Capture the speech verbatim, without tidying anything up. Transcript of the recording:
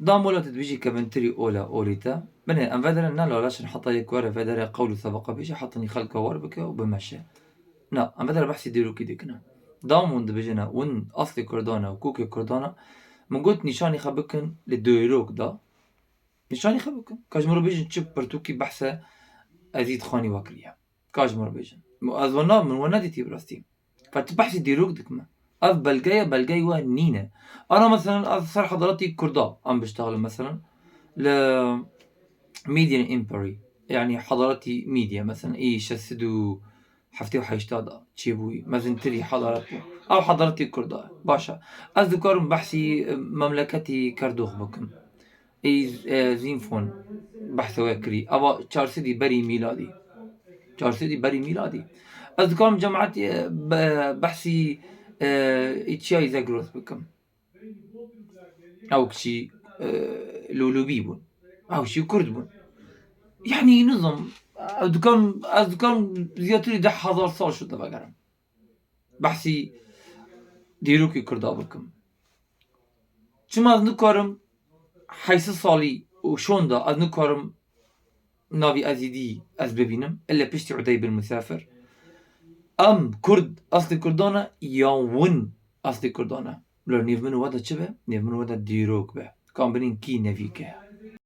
Dam wela tu dibêjî kevintirî ola olî te. Binê em vedere ne laleşin heta yek were vedere qewl û sebeqa bêje, hetanî xelka war bike û bimeşe. Na, em vedere behsî dîrokî dikine. Dam hûn dibêjine, hûn aslê Kurdan e û kokê Kurdan e. Min got nîşanî xwe bikin li dîrok de. Nîşanî xwe bikin. Ka ji min re bêjin çi pirtûkî behse Ezîd Xanî we kiriye. Ka ji min re bêjin. Ez we na, min we nedîtî bi rastî. Ka tu behsî dîrok dikime. Ev belge ye, belgeyê we nîne. Ana meselen ez ser hadaretî Kurda em biştexilin meselen li Median Empire. Yani hadaretî Media meselen ê şeş sed û heftê û heşta da çêbûyî. Mezintirî hadaret bû. Ev hadaretî Kurda ye. Baş e. Ez dikarim behsî, e, memleketî Kerdox bikim. Ê, e, Zînfon behsa we kirî. Eva çar sedî berî mîladî. Çar sedî berî mîladî. Ez dikarim cemaetî, e, be-, behsî, e, ê çiyayî Zegros bikim. Ew kişî, e, Lûlûbî bûn. Ew kişî Kurd bûn. Yani nizam, ez dikarim, ez dikarim ziyadtirî deh hezar sal şû te vegerim. Behsî dîrokî Kurda bikim. Çima ez nikarim heyşt salî û şonda ez nikarim navî Ezîdî ez bibînim, elle piştî Udey bin Musafir. Em Kurd, aslê Kurdan e, ya win aslê Kurdan e. Bila nêv min û we de çi be? Nêv min û we de dîrok be. Kan binên kî nevîke.